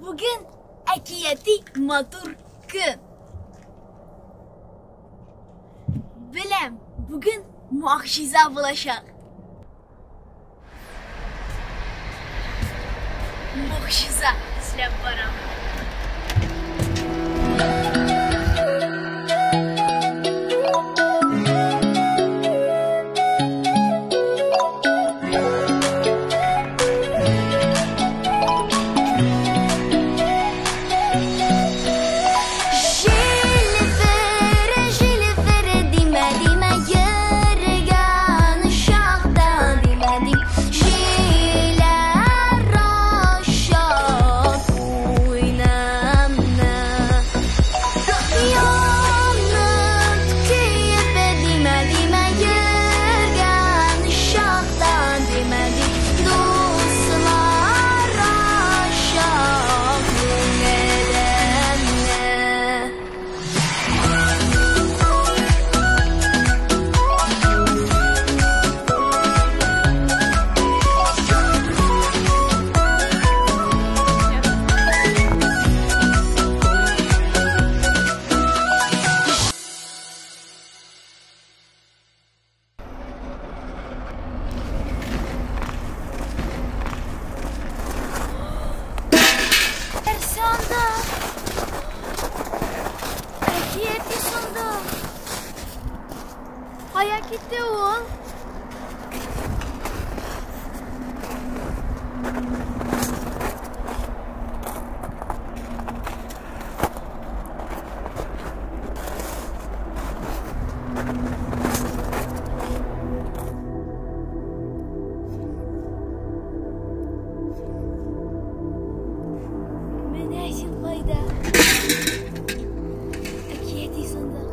Бүген әкияти матур көн. Беләм, бүген могҗиза булачак. Могҗиза эзләп барам. Кая китте ул? Менә син кайда. Әкияти сандык.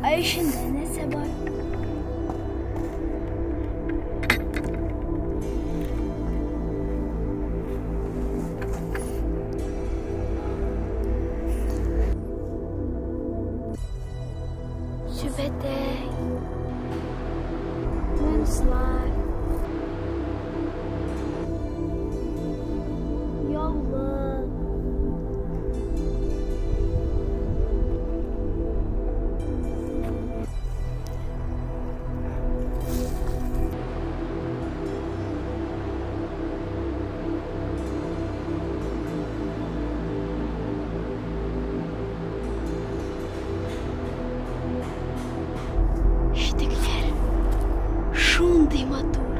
Ә эчендә нәрсә бар? Сүбәтәй, муенслар, яулык. Читекләр шундый матур.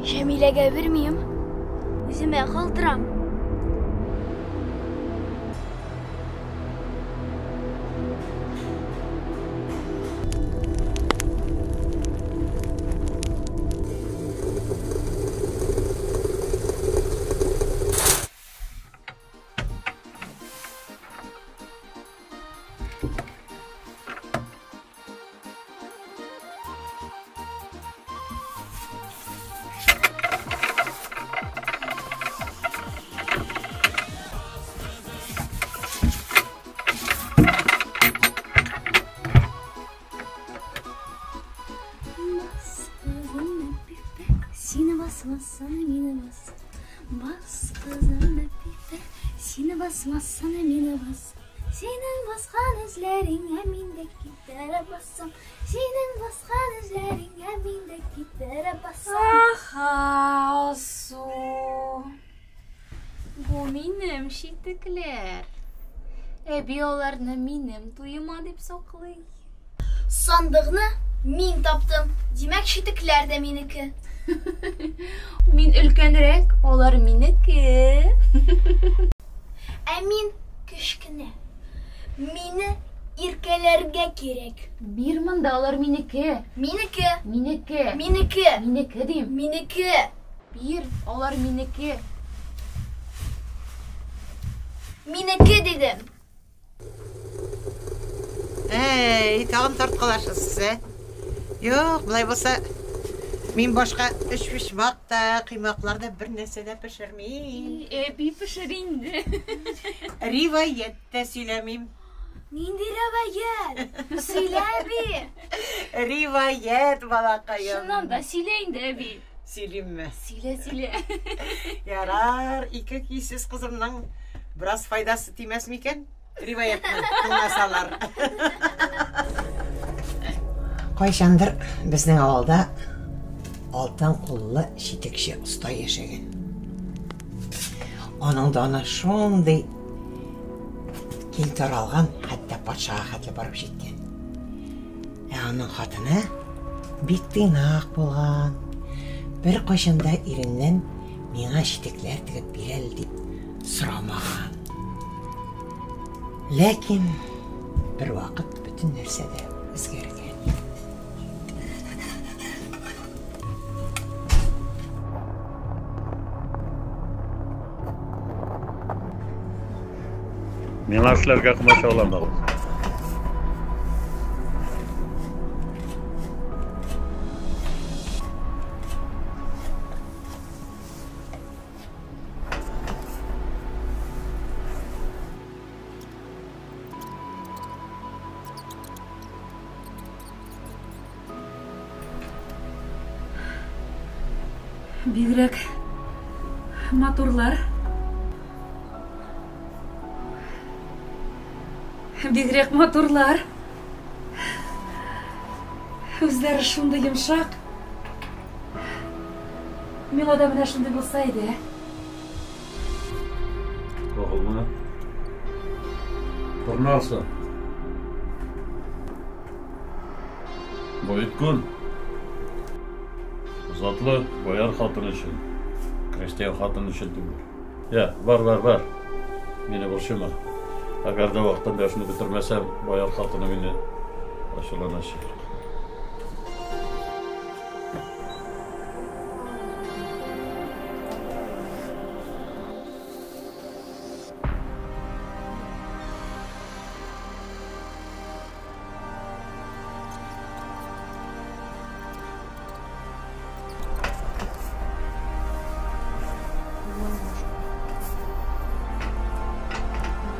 Җәмиләгә бирмим, үземә калдырам. Сине басмасана мине бас. Бас кызым әпипә, сине басмасана мине бас. Синең баскан эзләреңә мин дә китерә бассам. Синең баскан эзләреңә мин дә китерә бассам. Аха, Алсу. Бу минем читекләр. Әби аларны минем туема дип саклый. Сандыкны мин таптым. Димәк, читекләр дә минеке. Мин өлкәнрәк, алар минеке. Ә мин кечкенә. Мине иркәләргә кирәк. Бир монда, алар минеке. Минеке. Минеке. Минеке. Минеке дим. Минеке. Бир, алар минеке. Минеке дидем. Әй, тагын тарткалашасыз, ә? Юк, болай булса, мин башка өчпочмак та, коймаклар да бер нәрсә дә пешермим. Әби пешер инде. Риваять тә сөйләмим. Нинди рәваять? Сөйлә, әби. Риваять, балакаем. Чыннан да сөйлә инде, әби. Сөйлимме? Сөйлә, сөйлә. Ярар, ике көйсез кызымның бераз файдасы тимәс микән? Риваятны тыңласалар. Кайчандыр безнең авылда алтын куллы читекче оста яшәгән. Аның даны шундый киң таралган, хәтта патшага хәтле барып җиткән. Ә аның хатыны бик тыйнак булган. Бер кайчан да иреннән миңа читекләр тегеп бир әле дип сорамаган. Ләкин бер вакыт бөтен нәрсә дә үзгәргән. Миңа эшләргә комачауламагыз. Бигрәк матурлар. Бигрәк матурлар. Үзләре шундый йомшак. Миңа да менә шундый булса иде. Кагылма. Тырнарсың. Бу бит күн. Затлы бояр хатын өчен. Крестьян хатын өчен түгел. Я, бар, бар, бар. Мине борчыма. Әгәр дә вакытында эшне бетермәсәм, бояр хатыны мине ачуланачак.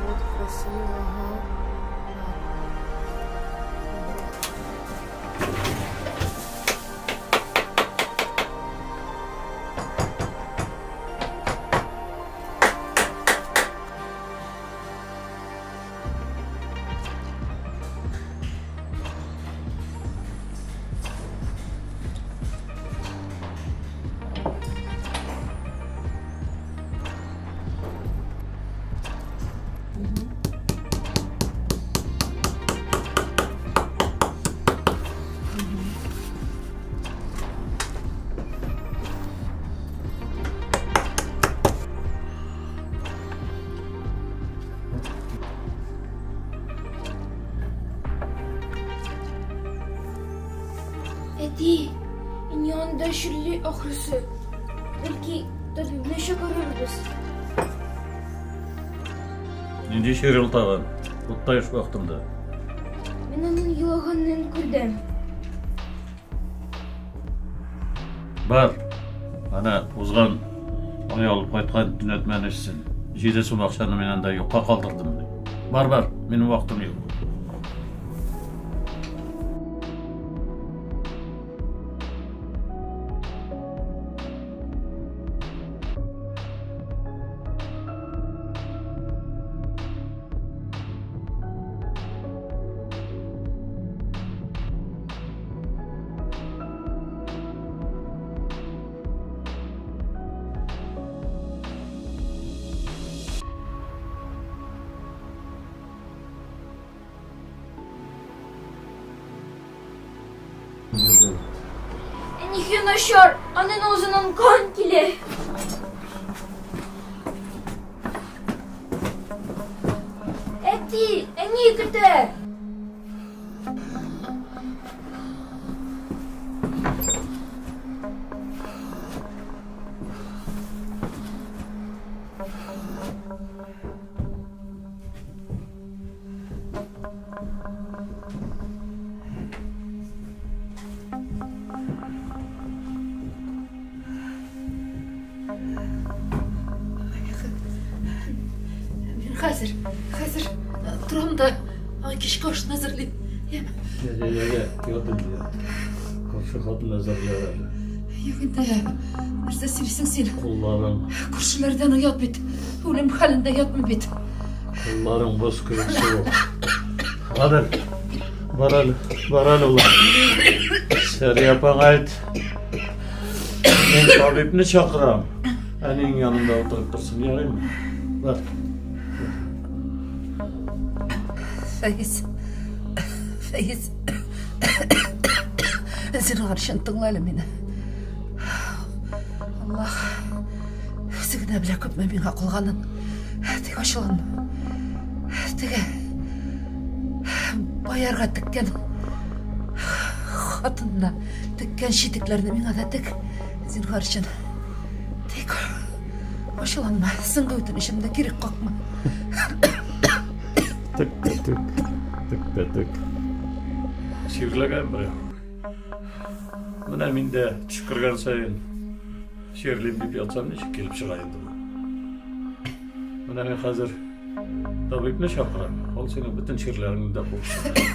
Вот красиво, ага. Әти, әни анда чирли ахрысы. Бәлки, табибны чакырырбыз. Нинди чир ул тагын? Утта эш вакытында. Мин аның елаганын күрдем. Бар. Ана узган ай алып кайткан төнәтмәне эчсен. 7 сум акчаны мин анда юкка калдырдым. Бар, бар, минем вакытым юк. Әнисе начар, аның авызыннан кан килә. Әти, әни көтә. Мин хәзер, хәзер торам да Ай, кичке ашны әзерлим. Яме. Я, я, я, я, ят инде, ят. Күрше хатын әзерләр әле. Юк инде, нәрсә сөйлисең син? Кулларың. Күршеләрдән оят бит. Үлем хәлендә ятмый бит. Кулларың боз кебек суык. Гадел, бар әле, бар әле улым. Сәрия апаңа әйт. Мин табибны чакырам. Әниең янында утырып торсын, ярыймы? Бар. Фәиз, Фәиз, зинһар өчен тыңла әле мине. Аллаһ үзе генә белә күпме миңа калганын. Тик ачуланма. Теге баярга теккән хатынына теккән читекләрне миңа да тек, зинһар өчен. Тик ачуланма, соңгы үтенечемне кире какма. Тек тә тек, тек тә тек. Чирләгән берәү. Менә мин дә төчкергән саен чирлим дип ятсам, ничек килеп чыга инде бу? Менә мин хәзер табибны чакырам. Ул синең бөтен чирләреңне дә куып чыгар.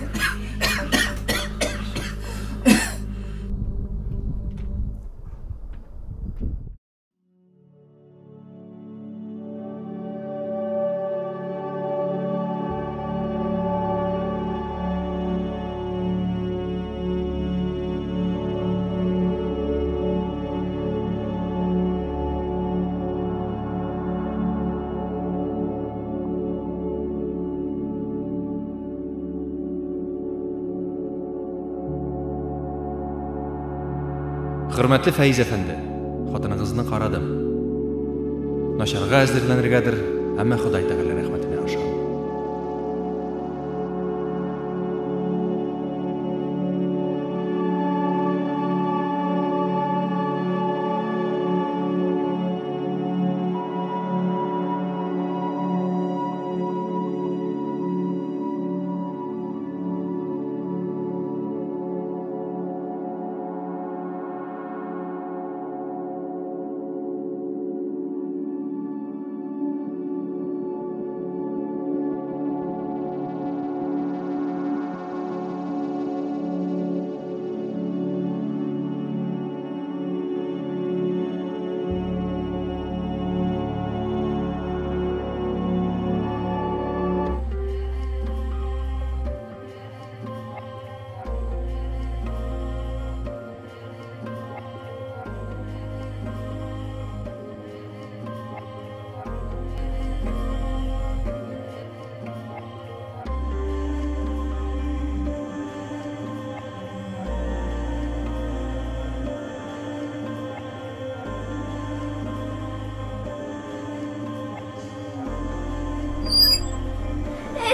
Хөрмәтле Фәиз әфәнде, хатыныгызны карадым. Начарга әзерләнергәдер, әмма Ходай Тәгалә рәхмәтенә ышан.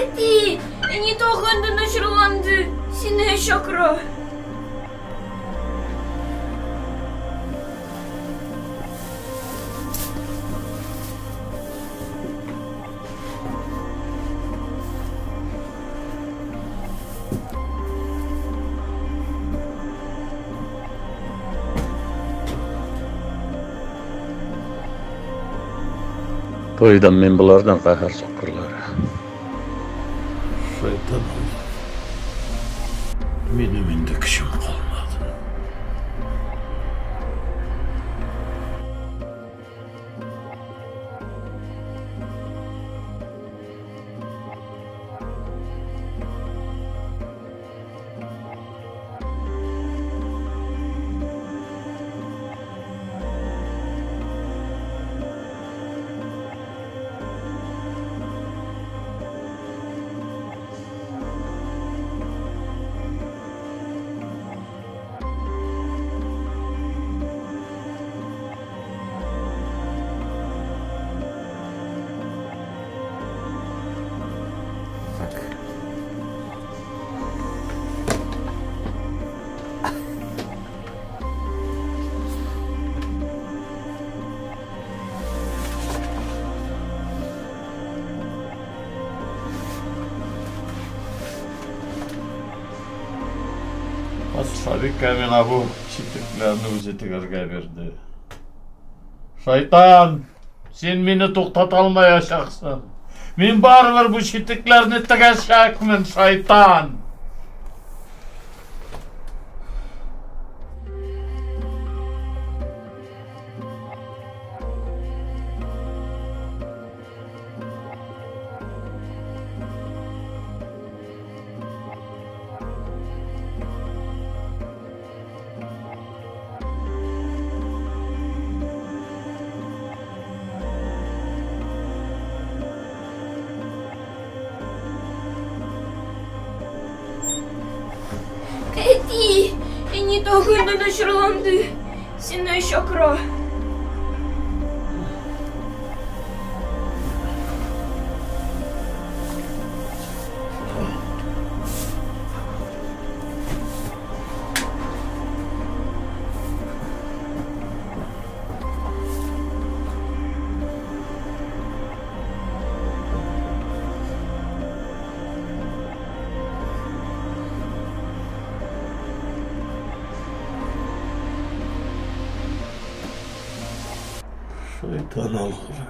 Әти, әни тагын да начарланды. Сине чакыра. Туйдым мин болардан каһәр суккырлар. Шайтан алды. Минем инде көчем калмады. Патшабикә миңа бу читекләрне үзе тегәргә бирде. Шайтан, син мине туктата алмаячаксың. Мин барыбер бу читекләрне тегәчәкмен, шайтан! Әти, әни тагын да начарланды. Сине чакыра. Шайтан алгыры.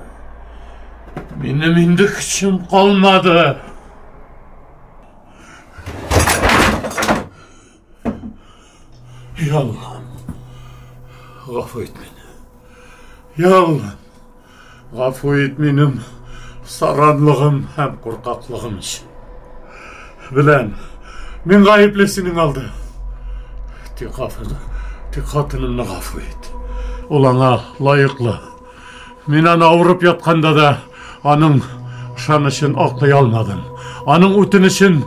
Минем инде көчем калмады. Я Аллам, гафу ит мине. Я Аллам, гафу ит минем саранлыгым һәм куркаклыгым өчен. Беләм, мин гаепле синең алда. Тик гафу, тик хатынымны гафу ит. Ул аңа лаеклы. Мин аны авырып ятканда да аның ышанычын аклый алмадым. Аның үтенечен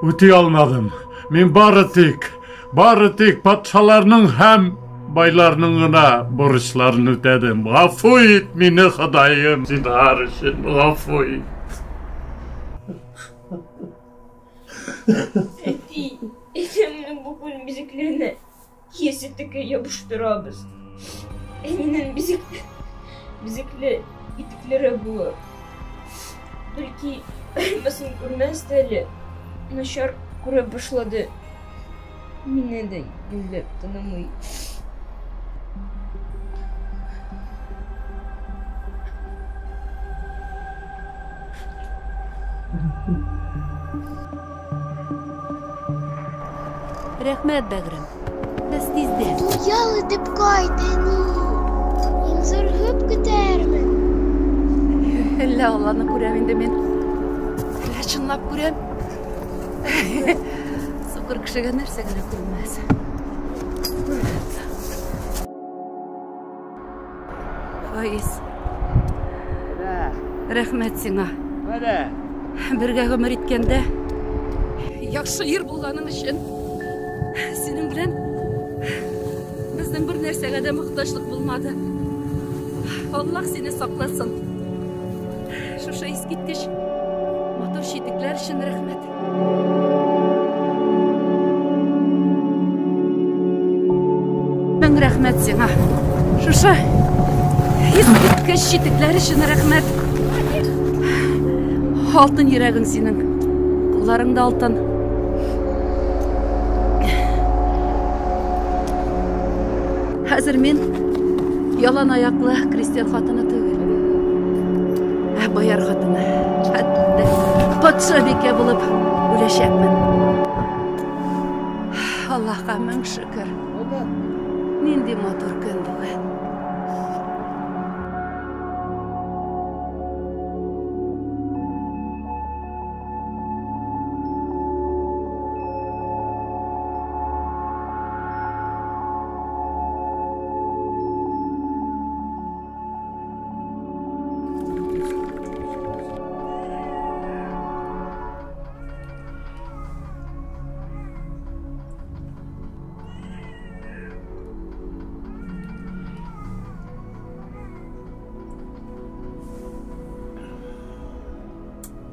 үти алмадым. Мин бары тик, бары тик патшаларның һәм байларның гына бурычларын үтәдем. Гафу ит мине, Ходаем, зинһар өчен гафу ит. Әти, әтемне бүген бизәкләрне киез итеккә ябыштырабыз. Әнинең бизәк бизәкле итекләре булыр. Бәлки, аермасын күрмәс тә әле. Начар күрә башлады. Мине дә юньләп танымый. Рәхмәт, бәгърем. Без тиздән. Ял итеп кайт, әни. Мин зарыгып көтәрмен. Әллә Алланы күрәм инде мин. Әллә чынлап күрәм. Сукыр кешегә нәрсә генә күренмәс. Фаиз. Рәхмәт сиңа. Бергә гомер иткәндә яхшы ир булганың өчен синең белән безнең бер нәрсәгә дә мохтаҗлык булмады. Аллаһ сине сакласын. Шушы искиткеч матур читекләр өчен рәхмәт. Мең рәхмәт сиңа. Шушы искиткеч читекләр өчен рәхмәт. Алтын йөрәгең синең. Кулларың да алтын. Хәзер мин ялан аяклы крестьян хатыны түгел. Ә бояр хатыны. Хәтта патшабикә булып үләчәкмен. Аллаһка мең шөкер. Нинди матур көн бүген.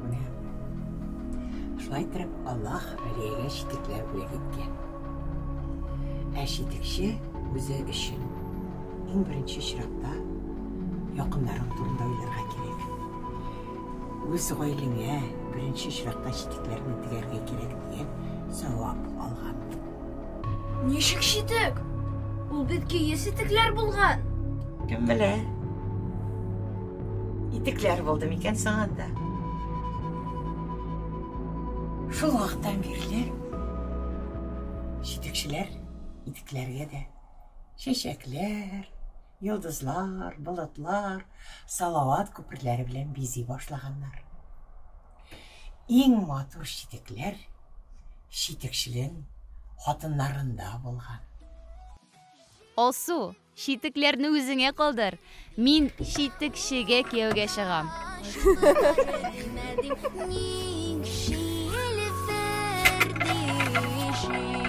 Менә шулай иттереп Аллаһ Алиягә читекләр бүләк иткән. Ә читекче үзе өчен иң беренче чиратта якыннарың турында уйларга кирәк. Үз гаиләңә беренче чиратта читекләрне тегәргә кирәк дигән савап алган. Ничек читек? Ул бит киез итекләр булган. Кем белә? Итекләр булды микән соң анда? Шул вакыттан бирле читекчеләр итекләргә дә чәчәкләр, йолдызлар, болытлар, салават күперләре белән бизи башлаганнар. Иң матур читекләр читекченең хатыннарында булган. Алсу, читекләрне үзеңә калдыр. Мин читекчегә кияүгә чыгам. Ник җилферди җил?